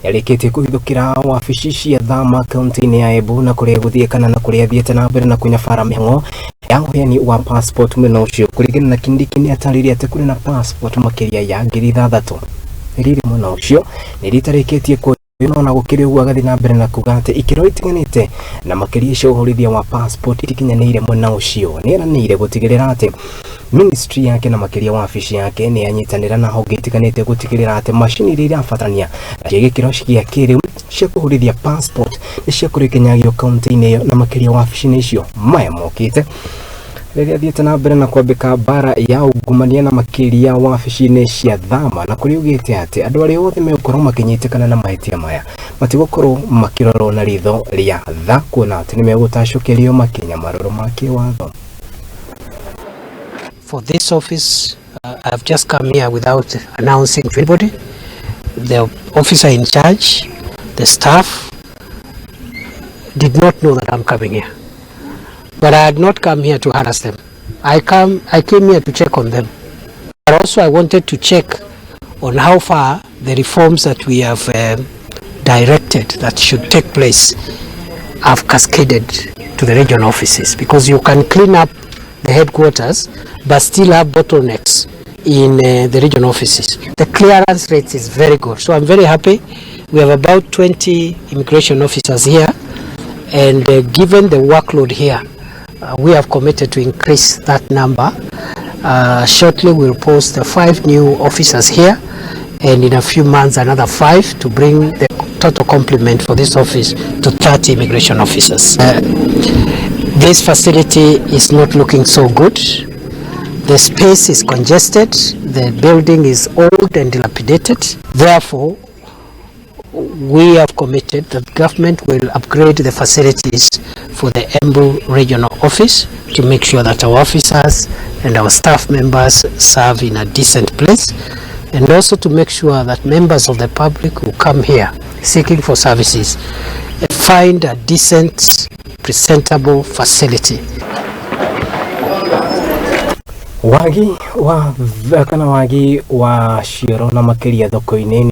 Nĩarĩkĩtie kũhithũkĩra wabici cia Thama kaunti-inĩ ya Embu na kũrĩa gũthiĩ kana na kũrĩa athiĩte na mbere na kũnyabara mĩhang'o ya ũheani wa passport mwena ũcio. Kũringana na Kindiki, nĩ atarĩirie atĩ kũrĩ na passport makĩria ya 6,000 rĩrĩ mwena ũcio nĩ ritarĩkĩtie kuoywo. Na gũkĩrĩ ũguo, agathiĩ na mbere na kuga atĩ ikĩro itiganĩte na makĩria cia ũhũrithia wa passport itikinyanĩire mwena ũcio. Nĩ eranĩire gũtigĩrĩra atĩ ministry yake na makĩria wabici yake nĩ yanyitanĩra na honge itiganĩte gũtigĩrĩra atĩ macini iria irabatarania na cia gĩkĩro gĩa kĩrĩu cia kũhũrithia passport nĩ cia kũrĩkinyagio kaunti-inĩ ĩyo na makĩria wabici-inĩ icio maya mokĩte. Rĩrĩa athiĩte na mbere na kwambĩka mbara ya ungumania na makĩria wabici-inĩ cia Thama, na kũrĩa ugĩte atĩ andũ arĩa othe megũkorwo makĩnyitĩkana na mahĩtia maya matigũkorwo makĩrorwo na ritho rĩa tha, kuona atĩ nĩ megũtacũkĩrio makinya marũrũ ma kĩwatho. For this office, I've just come here without announcing to anybody. The officer in charge, the staff, did not know that I'm coming here. But I had not come here to harass them. I came here to check on them. But also I wanted to check on how far the reforms that we have directed that should take place have cascaded to the regional offices, because you can clean up the headquarters but still have bottlenecks in the regional offices. The clearance rate is very good, so I'm very happy. We have about 20 immigration officers here, and given the workload here, we have committed to increase that number. Shortly we'll post five new officers here, and in a few months another five, to bring the total complement for this office to 30 immigration officers. This facility is not looking so good. The space is congested, the building is old and dilapidated. Therefore, we have committed that government will upgrade the facilities for the Embu Regional Office to make sure that our officers and our staff members serve in a decent place, and also to make sure that members of the public who come here seeking for services find a decent, presentable facility. Wagi wa kana wagi wa cioro na makĩria thoko-inĩ.